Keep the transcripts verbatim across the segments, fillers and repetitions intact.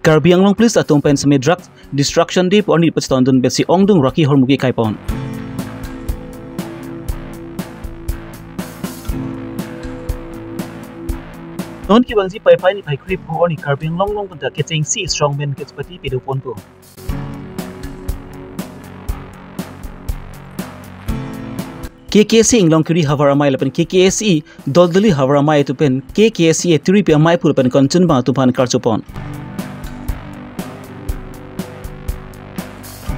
Karbi Anglong Police atum pen semi drug destruction day pu arni pachetongdun pensi ongdung raki ahormu kekai pon. Non kevangji Paipai niphai krepho arni Karbi Anglong along penta kechengsi strong man kechepati pado ponpo. K K S A Inglongkiri havar amei lapen K K S A Doldoli havar amei atum pen K K S A Tiripi amei aphu lapen konchun bang atum aphan karcho pon.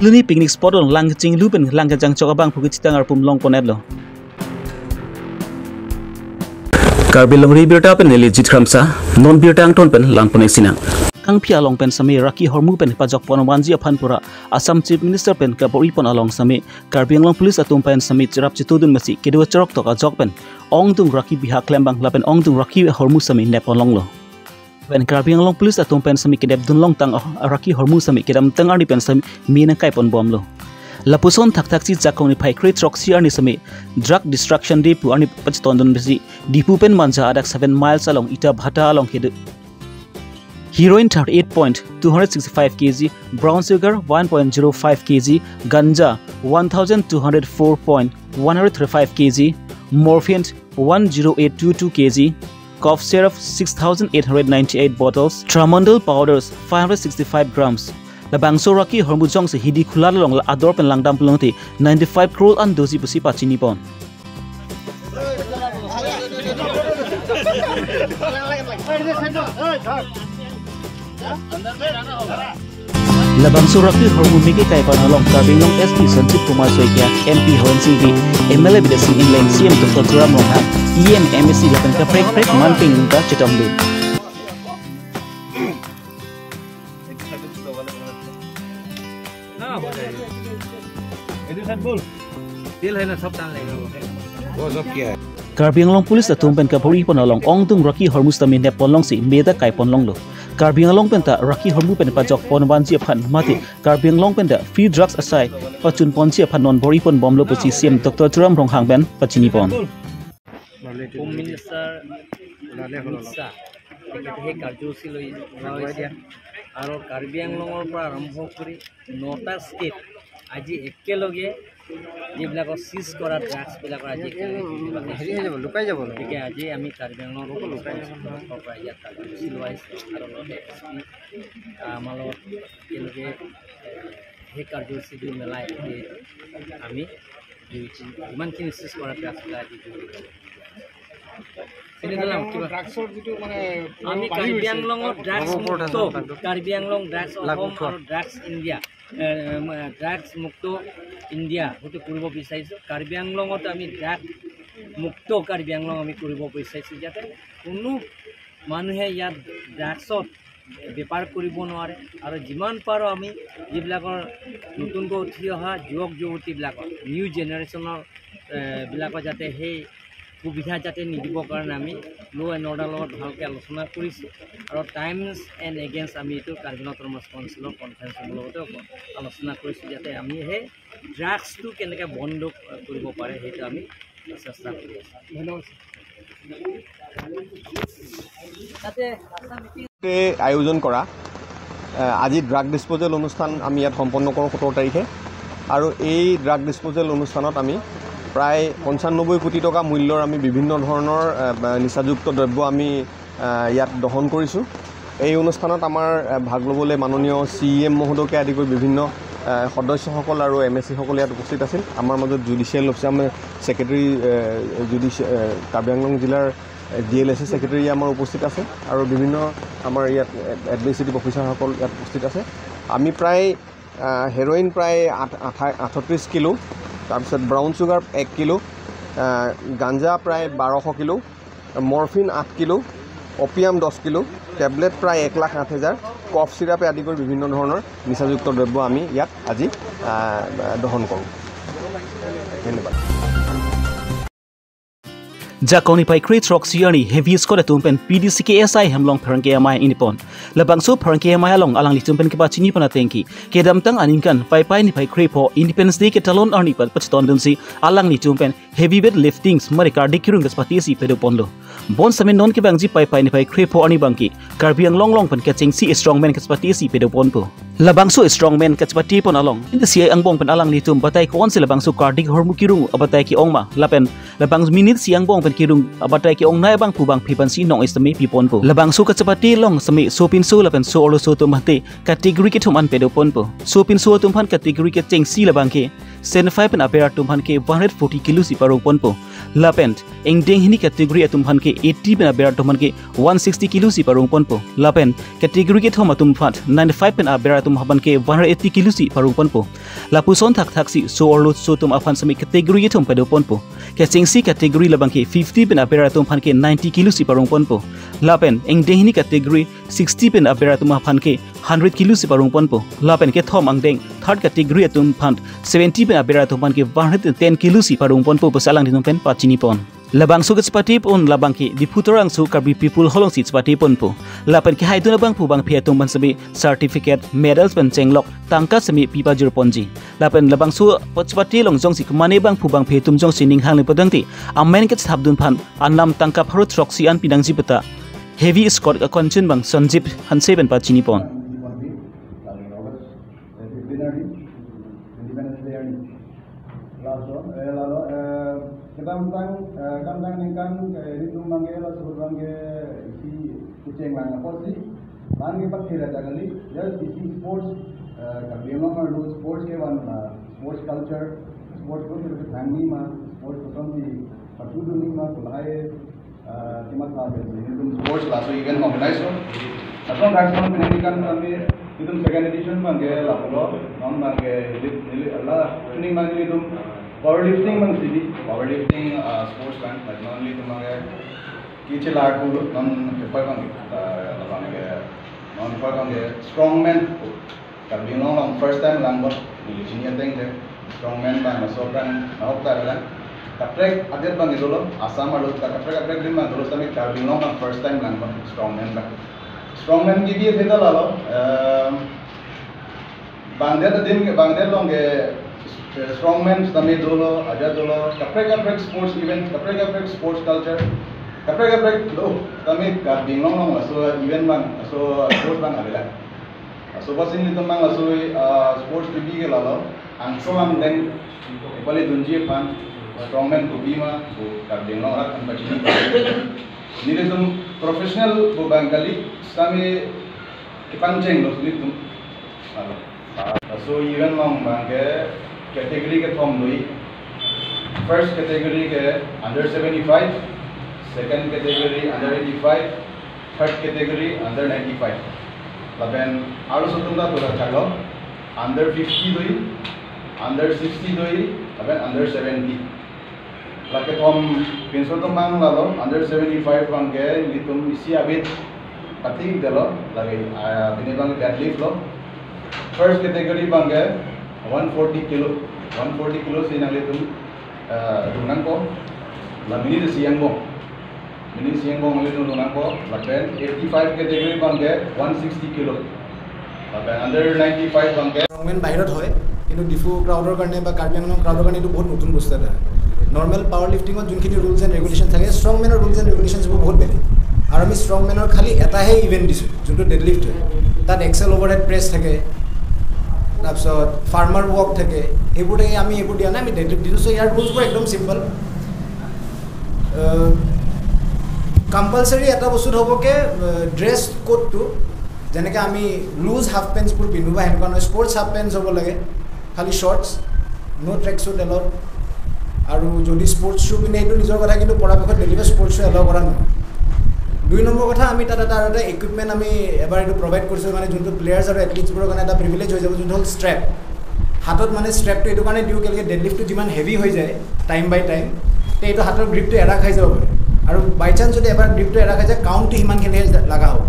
Luni picnic spot along lang chinglu pen lang kachangchok abangphu kachetong arpum long pon-etlo. Karbi Longri Birta pen neli Jit Kramsa, non birta angton pen lang pon-ek sinang. Kangpi along pen semi raki ahormu pen pajok pon vanji aphan pura Assam Chief Minister pen kabor-i pon along semi Karbi Anglong Police atum pen semi cherap chetudun masi kedo cherok tok ajok pen ongdung raki bihak klembang lapen ongdung raki ahormu semi nep pon longlo. Pen Karbi Anglong Police atum pen semi kedep dun longtang, oh, raki ahormu semi kedamtang arni pen semi me nangkai pon bomlo. Lapuson thakthak si Jakong niphai kre throksi arni semi drug destruction day pu arni pachetongdun pensi Diphu pen Manja adak seven miles along Ita Bhata along kedo heroin thirty-eight point two hundred sixty-five K G, brown sugar one point zero five K G, ganja one thousand two hundred four point one hundred thirty-five K G, morphine one zero eight two two K G, cough syrup six thousand eight hundred ninety-eight bottles, tramadol powders five hundred sixty-five grams. Labangso raki ahormu jongsi Hidi Khula along la ador pen langdam pulote ninety-five crore an doji pusi pachini pon. Labangso raki ahormu me kekai pon along Karbi Anglong S P Sanjib Kumar Saikia, M P Horen Sing Bey, M L A Bidya Sing Engleng, C M Doctor Tuliram Ronghang, E M, M A C lapen kaprek kaprek man peng ta chetongdun. हाँ, हो जाएगा। इधर साइड बोल। तेल है ना, सब डाल लेंगे। वो सब क्या है? Karbi Anglong Police atum pen kabor-i pon along ongdung raki ahormu sitame nep pon longsi me ta kai pon longlo. Karbi Anglong penta raki ahormu pen pajok pon vanji aphan mate Karbi Anglong penta free drugs asai pachun ponji aphan non bor-i pon bomlo pusi C M Doctor Tuliram Ronghang pen pachini pon. Home minister Amit Shah তেখেতে সেই কাৰ্যসূচী লৈ ওলাই আহিছে। আৰু কাৰ্বি আংলঙৰ পৰা আৰম্ভ কৰি নটা ষ্টেট আজি একেলগে যিবিলাকৰ চিজ কৰা ড্ৰাগছবিলাকৰ আজি একেলগে হেৰি হৈ যাব, লুকাই যাব ন? গতিকে আজি আমি কাৰ্বি আংলঙৰ পৰা ইয়াত কাৰ্যসূচী লোৱা হৈছে আৰু লগতে এছ পি আমাৰ লগত একেলগে, এ, সেই কাৰ্যসূচীটো মিলাই আজি আমি যিমানখিনি চিজ কৰা ড্ৰাগছবিলাক আজি জড়িত। চিনি পালাম কিবা? ড্ৰাগছৰ যিটো মানে আমি বাঢ়ি কাৰ্বি গৈছে। আংলঙত ড্ৰাগছ মুক্ত, কাৰ্বি আংলং ড্ৰাগছ অসম আৰু ড্ৰাগছ ইণ্ডিয়া, এ, এ, ড্ৰাগছ মুক্ত ইণ্ডিয়া সেইটো কৰিব বিচাৰিছোঁ। কাৰ্বি আংলঙত আমি ড্ৰাগছ মুক্ত কাৰ্বি আংলং আমি কৰিব বিচাৰিছোঁ, যাতে কোনো মানুহে ইয়াত ড্ৰাগছত বেপাৰ কৰিব নোৱাৰে। আৰু যিমান পাৰোঁ আমি যিবিলাকৰ নতুনকৈ উঠি অহা যুৱক যুৱতীবিলাকৰ, নিউ জেনেৰেশ্যনৰ, এ, বিলাকৰ যাতে সেই সুবিধা যাতে নিদিবৰ কাৰণে আমি ল' এণ্ড অৰ্ডাৰ লগত ভালকৈ আলোচনা কৰিছোঁ। আৰু টাইমছ এণ্ড এগেইনষ্ট আমি এইটো কাৰ্বি আংলং অট'নমাছ কাউন্সিলৰ কনফাৰেন্স ৰুমৰ লগতে আলোচনা কৰিছোঁ, যাতে আমি সেই ড্ৰাগছটো কেনেকৈ বন্ধ কৰিব পাৰে সেইটো আমি চেষ্টা কৰি আছোঁ। ধন্যবাদ। আয়োজন কৰা, এ, আজি ড্ৰাগ ডিছপ'জেল অনুষ্ঠান আমি ইয়াত সম্পন্ন কৰোঁ সোতৰ তাৰিখে। আৰু এই ড্ৰাগ ডিছপ'জেল অনুষ্ঠানত আমি প্ৰায় পঁচানব্বৈ কোটি টকা মূল্যৰ আমি বিভিন্ন ধৰণৰ, এ, নিচাযুক্ত দ্ৰব্য আমি, এ, ইয়াত দহন কৰিছোঁ। এই অনুষ্ঠানত আমাৰ, এ, ভাগ ল'বলৈ মাননীয় চি ই এম মহোদয়কে আদি কৰি বিভিন্ন, এ, সদস্যসকল আৰু এম এ চিসকল ইয়াত উপস্থিত আছিল। আমাৰ মাজত জুডিচিয়েল অফিচাৰ, আমাৰ ছেক্ৰেটেৰী, এ, জুডিচি-, এ, কাৰ্বি আংলং জিলাৰ ডি এল এছ এ ছেক্ৰেটেৰী আমাৰ উপস্থিত আছে আৰু বিভিন্ন আমাৰ ইয়াত এ-, এডমিনিষ্ট্ৰেটিভ অফিচাৰসকল ইয়াত উপস্থিত আছে। আমি প্ৰায়, আ, হেৰইন প্ৰায় আঠ-, আঠা-, আঠত্ৰিছ কিলো, তাৰপিছত ব্ৰাউন চুগাৰ এক কিলো, আ, গাঞ্জা প্ৰায় বাৰশ কিলো, মৰফিন আঠ কিলো, অপিয়াম দহ কিলো, টেবলেট প্ৰায় এক লাখ আঠ হেজাৰ, কফ চিৰাপে আদি কৰি বিভিন্ন ধৰণৰ নিচাযুক্ত দ্ৰব্য আমি ইয়াত আজি, আ, দহন কৰোঁ। ধন্যবাদ। Jakong niphai kre throksi arni heavy squad atum pen P D C K S I Hemlong pherangke amei ingni pon. Labangso pherangke amei along alanglitum pen kepachini pon atengke, kedamtang aningkan Paipai niphai kre pho Independence Day ketalon arni pat pachetondunsi alanglitum pen heavy weight liftings mari kardik kerung kachepatesi pado ponlo. Bonsitame non kevangji Paipai niphai kre pho arni abangke Karbi Anglong along pen kechengsi strongman kachepatesi pado ponpo. Labangso strongman kachepate pon along, minute isi angbong pen alanglitum batai ko-ansi labangso kardik ahormu kerung abatai ke-ong ma, lapen labang minute isi angbong pen kerung abatai ke-ongnei abangphu bangphi aphansi nong-e sitame pi ponpo. Labangso kachepate along sitame sopinso lapen so-arloso atum aphante category kethom an pado ponpo. Sopinso atum aphan category kechengsi labangke seventy-five pen aber atum aphan ke one hundred forty kilo si parong ponpo. Lapen ingdeng hini category atum aphan ke eighty pen aber atum aphan ke one sixty kilo si parong ponpo. Lapen category kethom atum aphan ninety-five pen aber atum aphan ke one hundred eighty kilo si parong ponpo. Lapuson thakthaksi so-arloso atum aphan sitame category kethom pado ponpo. Kechengsi category labangke fifty pen aber atum aphan ke ninety kilo si parong ponpo. Lapen ingdeng hini category sixty pen aber atum aphan ke hundred kilo si parong ponpo. Lapen kethom angdeng third category atum aphan seventy pen aber atum aphan ke one hundred ten kilo si parong ponpo pusi alanglitum pen pachini pon. Labangso kachepate pon labangke Diphu Tarangso Karbi People Hall alongsi chepate ponpo. Lapen kehaidun abangphu bangphi atum aphan sitame certificate, medals pen chenglok tangka sitame pi pajir ponji. Lapen labangso chepate along jongsi kemane abangphu bangphi atum jongsi ning hangli pudangte, amen kachethapdun aphan anam tangka pharo throksi an pinangji puta heavy squad akonchin abang Sanjib Hanse pen pachini pon. Lalo, eh, lalo, eh, kedamtang, eh, kedamtang aningkan, eh, ilitum abangke, laso abangke isi kecheng lang apotsi, abangke pathir ajakali, ya isi sports, eh, Karbi Anglong arlo sports ke van, eh, sports culture, sports ko ke thangni ma, sports kosonsi patudunni ma, kulai, ah, kimat ha pen ilitum sports laso event organize lo. Laso organize lo pen aningkan kami ilitum second edition abangke lapulo, non abangke lit, neli ala training abang ilitum powerlifting abang sidi, powerlifting, ah, sports kan, like non ilitum abangke kechela kulo, non kepai abangke, ah, abangke, non kepai abangke strongman. Karbi Anglong along first time langpo, neli chini ateng ke, strongman abang, laso abang, nahok ta lang. Kaprek adet abangke dolo, Assam arlo ta kaprek kaprek adim abang dolo, sitame Karbi Anglong along first time langpo, strongman abang. Strongman kebi athe ta lalo, em, bangdet adim ke, bangdet along ke, eh, strongman sitame dolo, ajat dolo, kaprek kaprek sports event, kaprek kaprek sports culture, kaprek kaprek do, sitame Karbi Anglong along laso event abang, laso sports abang avelang. Laso apotsi nelitum abang laso, ah, sports kebi ke lalo, angso angdeng, kepale dunji aphan, strongman kopi ma, pu Karbi Anglong arat aphan pachini. Nelitum professional pu abang kali, sitame kepangcheng lo nelitum. Lalo. Ah, laso event along abangke category kethom do. First category ke under seventy-five, second category under eighty-five, third category under ninety-five. Lapen arloso atum ta pu ta chaklo, under fifty do, under sixty do, lapen under seventy. La kethom pinso atum abang lalo, under seventy-five abangke ilitum isi abit pati delo, lagi, ah, pini abang deadlift lo. First category abangke one forty kilo, one forty kilo si nanglitum, ah, rung nangpo, la minute isi angbong. Minute isi angbong nanglitum rung nangpo, lapen eighty-five category abangke one sixty kilo. Lapen under ninety-five abangke strongman বাহিৰত হয়, কিন্তু ডিফু ক্ৰাউডৰ কাৰণে বা কাৰ্বি আংলং ক্ৰাউডৰ কাৰণে এইটো বহুত নতুন বস্তু এটা। নৰ্মেল পাৱাৰ লিফটিঙত যোনখিনি ৰুলছ এণ্ড ৰেগুলেশ্যন থাকে, ষ্ট্ৰংমেনৰ ৰুলছ এণ্ড ৰেগুলেশ্যনছবোৰ বহুত বেলেগ। আৰু আমি ষ্ট্ৰংমেনৰ খালি এটাহে ইভেণ্ট দিছোঁ, যোনটো ডেডলিফ্ট হয়। তাত এক্সেল অভাৰহেড প্ৰেছ থাকে, তাৰপিছত ফাৰ্মাৰ ৱক থাকে, সেইবোৰ থাকে। আমি এইবোৰ দিয়া নাই, আমি ডেডলিফ্ট দিছোঁ। চ' ইয়াৰ ৰুলছবোৰ একদম চিম্পল। কম্পালচাৰী এটা বস্তুত হ'ব কি, ড্ৰেছ কোডটো, যেনেকে আমি লুজ হাফ পেণ্টছবোৰ পিন্ধো বা সেনেকুৱা নহয়, স্পৰ্টছ হাফ পেণ্টছ হ'ব লাগে, খালি শ্বৰ্টছ, ন' ট্ৰেক শ্বুট এলাউড। আৰু যদি স্পৰ্টছ শ্বু পিন্ধে, সেইটো নিজৰ কথা, কিন্তু পৰাপক্ষত ডেইলি স্পৰ্টছ শ্বু এলাউ কৰা নহয়। দুই নম্বৰ কথা, আমি তাত এটা আৰু এটা ইকুইপমেণ্ট আমি এবাৰ এইটো প্ৰভাইড কৰিছোঁ, মানে যোনটো প্লেয়াৰ্ছ আৰু এথলিটছবোৰৰ কাৰণে এটা প্ৰিভিলেজ হৈ যাব, যোনটো হ'ল ষ্ট্ৰেপ। হাতত মানে ষ্ট্ৰেপটো এইটো কাৰণে দিওঁ, কেলেকে ডেডলিফ্টটো যিমান হেভি হৈ যায় টাইম বাই টাইম, তে এইটো হাতৰ গ্ৰিপটো এৰা খাই যাব পাৰে। আৰু বাই চান্স যদি এবাৰ গ্ৰিপটো এৰা খাই যায়, কাউণ্টটো সিমানখিনিহে লগা হ'ব।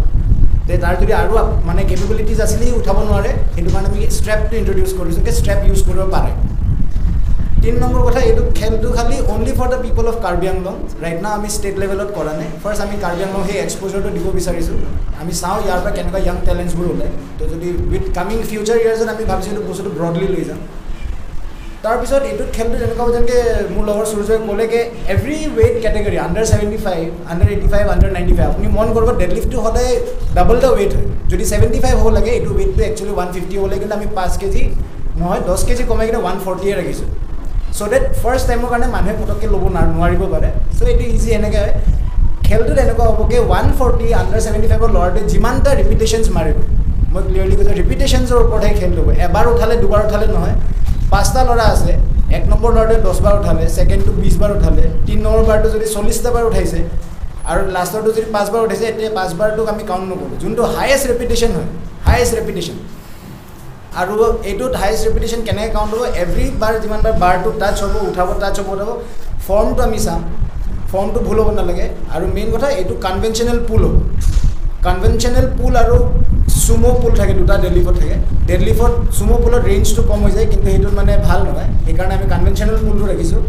তে তাৰ যদি আৰু আপ-, মানে কেপেবিলিটিজ আছিলে, সি উঠাব নোৱাৰে, সেইটো কাৰণে আমি ষ্ট্ৰেপটো ইণ্ট্ৰডিউচ কৰিছোঁ, কি ষ্ট্ৰেপ ইউজ কৰিব পাৰে। তিনি নম্বৰ কথা, এইটো খেলটো খালি only for the people of Karbi Anglong। Right now আমি ষ্টেট লেভেলত কৰা নাই। ফাৰ্ষ্ট আমি কাৰ্বি আংলং সেই এক্সপ'জাৰটো দিব বিচাৰিছোঁ। আমি চাওঁ ইয়াৰ পৰা কেনেকুৱা য়াং টেলেণ্টছবোৰ ওলায়। তো যদি উইথ কামিং ফিউচাৰ ইয়াৰ্ছত আমি ভাবিছোঁ এইটো বস্তুটো ব্ৰডলি লৈ যাম। তাৰপিছত এইটোত খেলটো তেনেকুৱা হ'ব, যেনেকৈ মোৰ লগৰ সূৰ্যই ক'লে কি every weight category, under seventy five, under eighty five, under ninety five, আপুনি মন কৰিব ডেডলিফ্টটো সদায় ডাবল দ্য ৱেইট হয়। যদি ছেভেণ্টি ফাইভ হ'ব লাগে, এইটো ৱেইটটো একচুৱেলি ওৱান ফিফটি হ'ব লাগে, কিন্তু আমি পাঁচ কেজি নহয়, দহ কেজি কমাই কিনে ওৱান ফৰ্টিয়ে ৰাখিছোঁ। চ' ডেট ফাৰ্ষ্ট টাইমৰ কাৰণে মানুহে পটককৈ ল'ব না-, নোৱাৰিব পাৰে। চ' এইটো ইজি এনেকৈ হয়। খেলটোত এনেকুৱা হ'ব কি ওৱান ফৰ্টি আণ্ডাৰ ছেভেণ্টি ফাইভৰ ল'ৰাটোৱে যিমানটা ৰিপিটেশ্যনছ মাৰিব, মই ক্লিয়াৰলি কৈছোঁ, ৰিপিটেশ্যনছৰ ওপৰতহে খেলটো হ'ব। এবাৰ উঠালে, দুবাৰ উঠালে নহয়। পাঁচটা ল'ৰা আছে, এক নম্বৰ ল'ৰাটোৱে দহ বাৰ উঠালে, ছেকেণ্ডটো বিছ বাৰ উঠালে, তিনি নম্বৰ বাৰটো যদি চল্লিছটা বাৰ উঠাইছে আৰু লাষ্টৰটো যদি পাঁচবাৰ উঠাইছে, এতিয়া পাঁচবাৰটোক আমি কাউণ্ট নকৰোঁ। যোনটো হায়েষ্ট ৰিপিটেশ্যন হয়, হায়েষ্ট ৰিপিটেশ্যন, আৰু এইটোত হায়েষ্ট ৰিপিটেশ্যন কেনেকৈ কাউণ্ট হ'ব? এভৰি বাৰ যিমান বাৰ বাৰটো টাচ হ'ব, উঠাব, টাচ হ'ব, উঠাব, ফৰ্মটো আমি চাম। ফৰ্মটো ভুল হ'ব নালাগে। আৰু মেইন কথা, এইটো কনভেনশ্যনেল পুল হ'ব। কনভেনশ্যনেল পুল আৰু চুম' পুল থাকে, দুটা ডেডলিফ্টত থাকে। ডেডলিফ্টত চুম' পুলত ৰেঞ্জটো কম হৈ যায়, কিন্তু সেইটোত মানে ভাল নহয়, সেইকাৰণে আমি কনভেনশ্যনেল পুলটো ৰাখিছোঁ।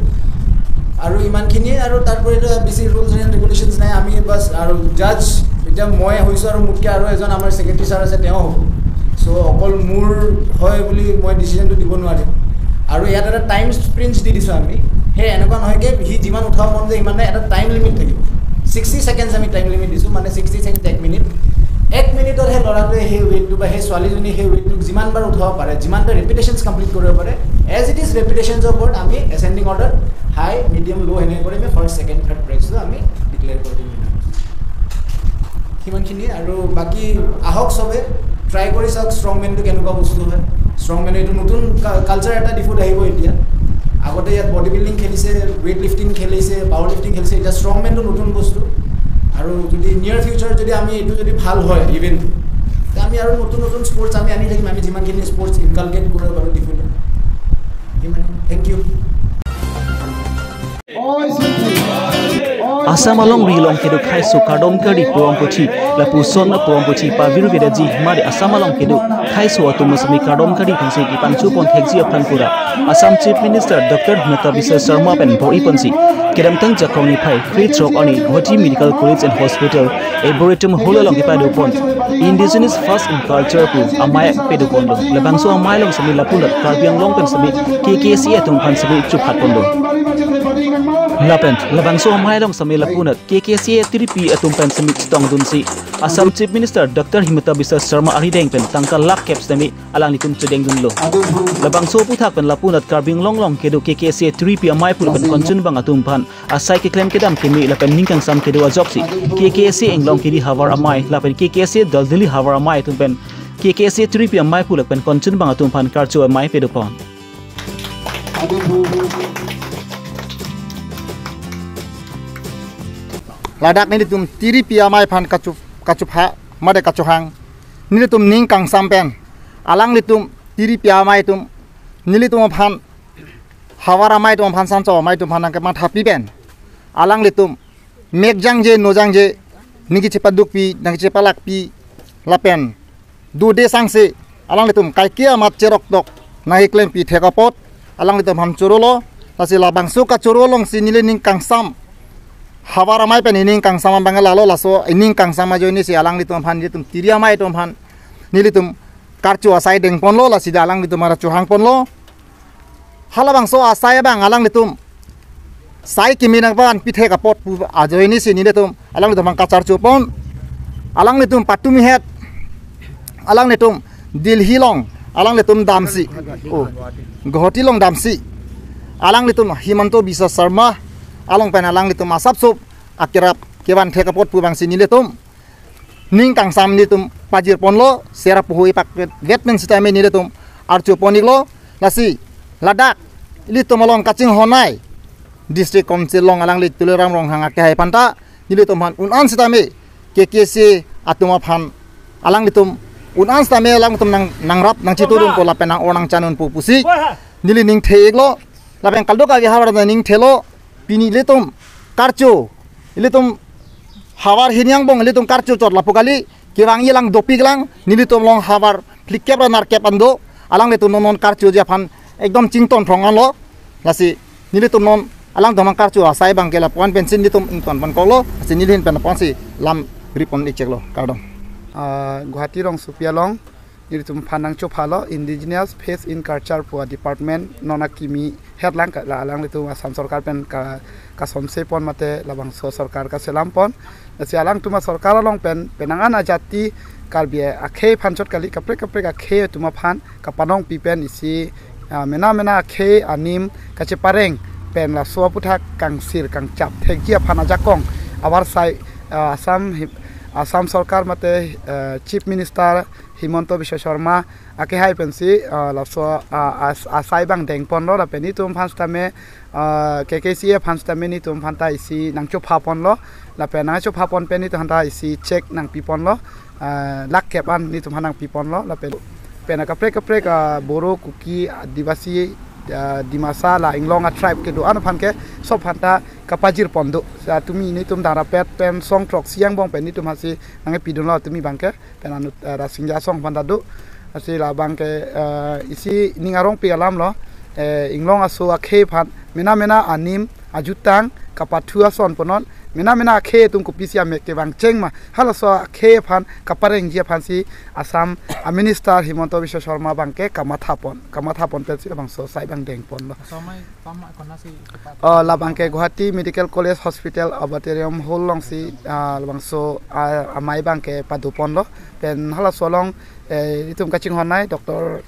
আৰু ইমানখিনিয়ে। আৰু তাৰ উপৰি বেছি ৰুলছ এণ্ড ৰেগুলেশ্যনছ নাই। আমি বাছ আৰু জাজ এতিয়া মই হৈছোঁ আৰু মোতকৈ আৰু এজন আমাৰ ছেক্ৰেটাৰী ছাৰ আছে, তেওঁ হ'ব। চ' অকল মোৰ হয় বুলি মই ডিচিশ্যনটো দিব নোৱাৰিম। আৰু ইয়াত এটা টাইম স্প্ৰিঞ্চ দি দিছোঁ আমি। সেই এনেকুৱা নহয় কি সি যিমান উঠাব মন যায় সিমানে, এটা টাইম লিমিট থাকিব। ছিক্সটি ছেকেণ্ডছ আমি টাইম লিমিট দিছোঁ, মানে ছিক্সটি ছেকেণ্ড, এক মিনিট। এক মিনিটত সেই ল'ৰাটোৱে সেই ৱেইটটো বা সেই ছোৱালীজনীয়ে সেই ৱেইটটোক যিমান বাৰ উঠাব পাৰে, যিমানটা ৰিপিটেশ্যনছ কমপ্লিট কৰিব পাৰে, এজ ইট ইজ ৰিপিটেশ্যনছৰ ওপৰত আমি এচেণ্ডিং অৰ্ডাৰ, হাই, মিডিয়াম, ল' সেনেকৈ কৰি আমি ফাৰ্ষ্ট, ছেকেণ্ড, থাৰ্ড প্ৰাইজটো আমি ডিক্লেয়াৰ কৰি দিম। সিমানখিনি। আৰু বাকী আহক, চবে ট্ৰাই কৰি চাওক ষ্ট্ৰং মেনটো কেনেকুৱা বস্তু হয়। ষ্ট্ৰং মেন এইটো নতুন কা-, কালচাৰ এটা ডিফুত আহিব এতিয়া। আগতে ইয়াত বডি বিল্ডিং খেলিছে, ৱেইট লিফটিং খেলিছে, পাৱাৰ লিফটিং খেলিছে, এতিয়া ষ্ট্ৰং মেনটো নতুন বস্তু। আৰু যদি নিয়াৰ ফিউচাৰ যদি আমি এইটো যদি ভাল হয় ইভেণ্টটো, তে আমি আৰু নতুন নতুন স্পৰ্টছ আমি আনি থাকিম, আমি যিমানখিনি স্পৰ্টছ ইনকালকেট কৰিব পাৰোঁ ডিফুত। সিমানে। Thank you. Assam alongri along kedo khaiso kardom kari purong puthi, lapuson purong puthi pavirvedetji mari Assam along kedo khaiso atum asami kardom kari aphansi kepangchupon thekji aphan pura Assam Chief Minister Doctor Himanta Biswa Sarma pen bor-iponsi kedamtang Jakong niphai krethrok arni Guwahati Medical College and Hospital Arboretum Hall along kepadopon Indigenous First in Culture pu amei padopon do. Labangso amei along semi lapunat Karbi Anglong pen semi K K C atum aphan semi chuphatpon do. Lapen labangso amei along semi lapunat K K C A tiripi atum pen semi chetongdunsi Assam Chief Minister Doctor Himanta Biswa Sarma arideng pen tangka lakh kep semi alanglitum chedengdunlo. Labangso aphuthak pen lapunat Karbi Anglong along kedo K K C A tiripi amei pu lapen konchunbang atum aphan asai keklem kedam keme lapen ning kangsam kedo ajoksi K K C A Anglong kiri havar amei lapen K K C A Daldali havar amei atum pen K K C A tiripi amei pu lapen konchunbang atum aphan karcho amei padopon. Ladak nelitum tiripi amei aphan kachu-, kachupha made kachohang, nelitum ning kangsam pen alanglitum tiripi amei atum nelitum aphan, havar amei atum aphan, sancho amei atum aphan nangkemathapi pen alanglitum mek jangje no jangje ningke chepadukpi, ningke chepalakpi lapen dode sangse alanglitum kaike amat cheroktok nangkeklempi thek apot alanglitum aphan chorolo. Lasi labangso kachoro alongsi neli ning kangsam, havar amei pen ning kangsam abang lalo. Laso ning kangsam ajoinesi alanglitum aphan, nelitum tiri amei atum aphan nelitum karcho asai dengponlo, lasi da alanglitum ara chohangponlo. Halabangso asai abang alanglitum sai kimi nangpanpi thek apot pu ajoinesi nelitum alanglitum aphan kacharchopon. Alanglitum patumi het alanglitum Delhi along alanglitum damsi, oh, Guwahati along damsi alanglitum Himanta Biswa Sarma along pen alanglitum asapso akerap kevan thek apot pu abangsi nelitum ning kangsam nelitum pajirponlo, sera puhui pak vet men sitame nelitum archopon-iklo. Lasi ladak ilitum along kachinghon-ai District Council along alangli Tuliram Ronghang akehai aphanta nelitum aphan un-an sitame K K C A atum aphan alanglitum un-an sitame alanglitum nang, nangrap nangchitudunpo lapen nang-or nangchanunpo pusi neli ningthe-iklo. Lapen kaldok avi havar ningthelo, pini ilitum karcho, ilitum havar hini angbong ilitum karcho chot lapu kali, kevang-i lang dopik lang, nelitum along havar phlikep ra nerkep an do, alanglitum non non karchoji aphan ekdom chington throng anlo. Lasi nelitum non alangtum aphan karju asai abangke lapu-an pensi nelitum ingtonpon koklo, lasi neli ahin pen lapu-ansi lam ripon-ik cheklo, kardom. Ah, Guwahati rongsopi along nelitum aphan nangchophalo, Indigenous Faith and Culture pu a-department non akimi head lang ka, la alanglitum Assam sorkar pen ka, kasomsepon mate labangso sorkar kaselampon. Lasi alangtum asorkar along pen penang an ajati Karbi akhei aphan chot kali, kaprek kaprek akhei atum aphan kapanongpi pen isi, ah, mena mena akhei anim kachepareng pen laso aputhak kangsir kangchap thekji aphan ajakong avarsai, ah, Assam hi-, Assam sorkar mate, ah, Chief Minister Himanta Biswa Sarma akehai pensi, ah, laso, ah, as-, asai abang dengponlo, lapen nelitum aphan sitame, ah, K K C A aphan sitame nelitum aphan ta isi nangchophaponlo, lapen nangchophapon pen nelitum aphan ta isi cheque nangpiponlo, ah, lakh kep an nelitum aphan nangpiponlo, lapen pen kaprek kaprek, ah, Boro, Kuki, Adivasi, ah, Dimasa, la inglong a-tribe kedo-an aphan ke sob aphan ta kapajirpon do. Sa tumi nelitum dangrapet pen song throksi angbong pen nelitum aphansi nangkepidunlo tumi abangke. Pen anut, eh, Rasingja asong aphan ta do. Lasi labangke, eh, isi ning arongpik alamlo, eh, inglong aso akhei aphan mena mena anim ajutang kapathu ason punon, mena mena akhei atum kopisi amek kevangcheng ma, halaso akhei aphan kaparengji aphansi Assam a-minister Himanta Biswa Sarma abangke kamathapon, kamathapon pensi labangso asai abang dengponlo. Asomai tama konasi kepa-, oh, labangke Guwahati Medical College Hospital Auditorium Hall alongsi, ah, labangso, ah, amei abangke padoponlo. Pen halaso along, eh, itum kachinghonnei Doctor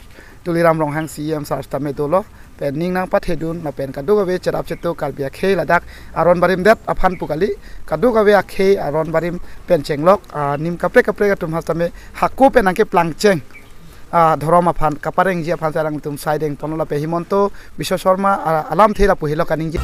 Tuliram Ronghang C E M sir sitame dolo. Pen ning nangpathedun, lapen kadokave cherap chetok Karbi akhei ladak aron barim det aphan pu kali, kadokave akhei aron barim pen chenglok, ah, anim kaprek kaprek atum aphan sitame hako pen nangkeplangcheng, ah, dhorom aphan kaparengji aphansi alangtum asai dengponlo, lapen Himanta Biswa Sarma, ah, alamthe lapu helo kaningje.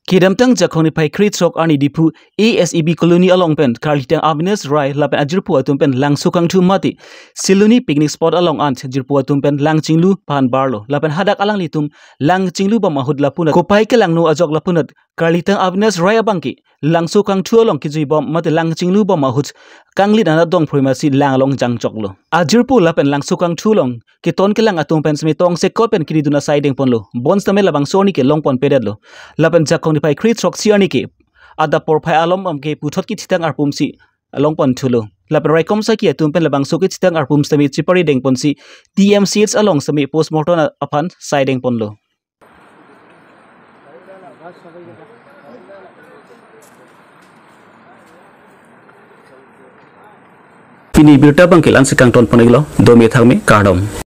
Kedamtang Jakhong niphai krethrok arni Diphu A S E B colony along pen karlitang Avinash Rai lapen ajirpo atum pen langso kangthu mate Siloni picnic spot along an jirpo atum pen lang chinglu aphan barlo, lapen hadak alanglitum lang chinglu bom ahut lapunat kopai kelangno ajok lapunat karlitang Avinash Rai abangke langso kangthu along kejui bom mate lang chinglu bom ahut kanglit anat dongphroi masi lang along jangchoklo. Ajirpo lapen langso kangthu along keton kelang atum pen sitame tongsekot pen kinidun asai dengponlo. Bonsitame labangso arni ke longponpedetlo. Lapen Jakhong niphai krethrok si arni ke adap porphai alom abangke puthot kethitang arpumsi longponthulo. Lapen raikom saki atum pen labangso kethitang arpum sitame chepari dengponsi T M C H along sitame postmortem aphan sai dengponlo. Pini birta abangke la-ansi kangtonpon-iklo, dome thakme, kardom.